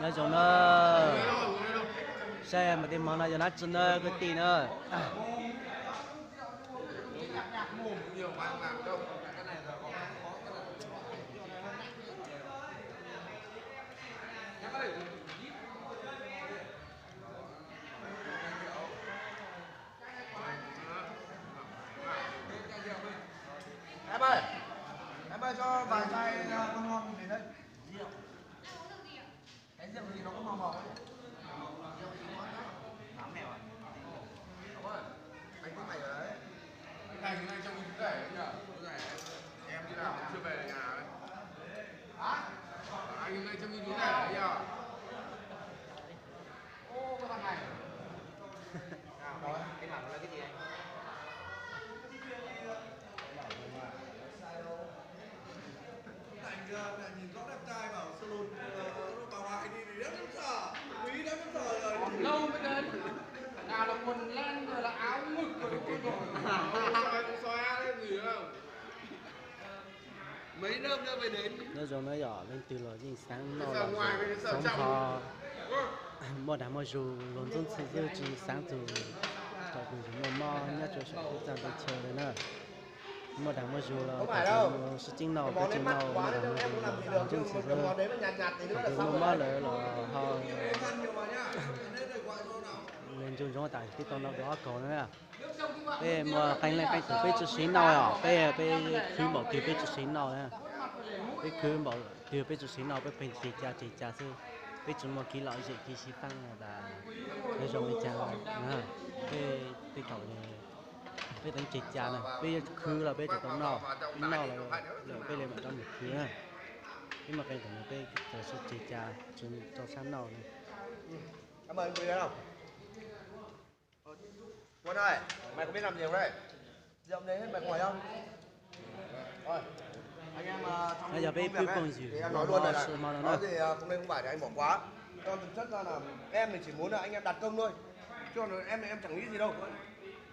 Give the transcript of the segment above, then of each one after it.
Nyob zoo na, saib mas tej hmo no yog nab tsi na kwv tij na. Em ơi, em ơi cho vài chai, ờ, con ngon về đây. Rượu. Cái rượu gì nó cũng màu màu ấy. Rượu gì ngon đấy. Mắm mèo à? Đúng rồi. Anh có mày ở đấy. Anh này, anh này trông như chú rể đấy nhỉ? Chú rể. Em đi làm chưa về nhà đấy. Hả? Anh này trông như chú rể đấy nhỉ? Ô, cái thằng này. Nào, anh làm cái gì anh? Anh, ờ, nhìn rõ đẹp trai bảo salon, ờ, bảo ai đi thì rất sắm sửa, quý lắm sắm sửa rồi. Còn lâu mới đến. Nào là quần len rồi là áo ngực rồi đúng không? Soi, soi áo cái gì không? Nyob zoo na yom, leej twg los yeej xaav noj los xaav ho, muaj dag muaj zug, luag ntxub ntxhi xwb tsis xaav txug thaum tus muaj mob nyob rua saum teb txag teb chaw li na. Muaj dag muaj zug los thaum tus sib ceeb noj peb tsis noj, muaj dag muaj zug los ntxub ntxhi xwb. Thaum tus muaj mob lawm los ho le ntsoog ntsoov tas tib tau noj dua ob kaug na. Peb muaj qee leej qee tus peb tsi siv noj os, peb, peb khwv npaum twg peb tsi siv noj na. Peb khwv npaum twg peb tsi siv noj, peb pheej tseg ca tseg ca xwb. Peb tsi muaj kev lom zem kev xyiv fab tas nyob zoo li cas na. Peb tej thaum peb teev tseg ca na, peb yuav khwv los peb tseem tau noj, peb noj lawm peb li mam rov mus khwv na. Peb muaj qee tus no peb txawm tseg ca, tsi rau sab noj na. Cảm ơn em Tùy Anh không? Quân ơi, mày có biết làm gì không đấy? Rượu này hết mày không hỏi không? Thôi, anh em, ờ, trong công việc ấy, thì em nói luôn rồi là có gì, ờ, không nên không phải thì anh bỏ qua. Cho thực chất ra là em thì chỉ muốn là anh em đặt công thôi. Chứ còn em thì em chẳng nghĩ gì đâu.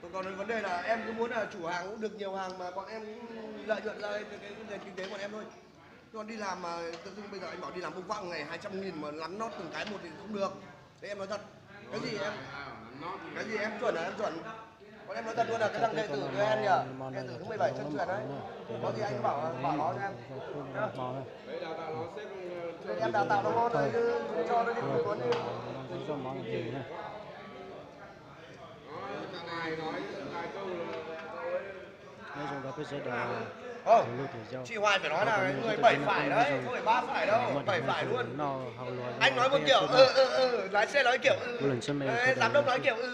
Còn, còn vấn đề là em cứ muốn là chủ hàng cũng được nhiều hàng mà bọn em cũng lợi nhuận ra cái, cái nền kinh tế bọn em thôi. Chứ còn đi làm mà tự dưng bây giờ anh bảo đi làm công quãng ngày hai trăm nghìn mà lắm nót từng cái một thì không được. Đấy em nói thật. Cái gì em, cái gì em chuẩn là em chuẩn. Còn em nói thật luôn là cái thằng đệ tử của em nhỉ? Mov no yog tus hluas no na, tus hluas no tus hluas no, tus hluas no hmo na. Em đào tạo nó ngon rồi chứ, cho nó đi phỏng vấn đi. Tus hluas no tus hluas no na. Nyob zoo rau peb sawv daws, tus lug tus yau, Chị Hoài phải nói là người bảy phải đấy, không phải ba phải đâu, bảy phải luôn. Noj hauv luag, anh nói một kiểu ừ ừ ừ, lái xe nói kiểu ừ, giám đốc nói kiểu ừ.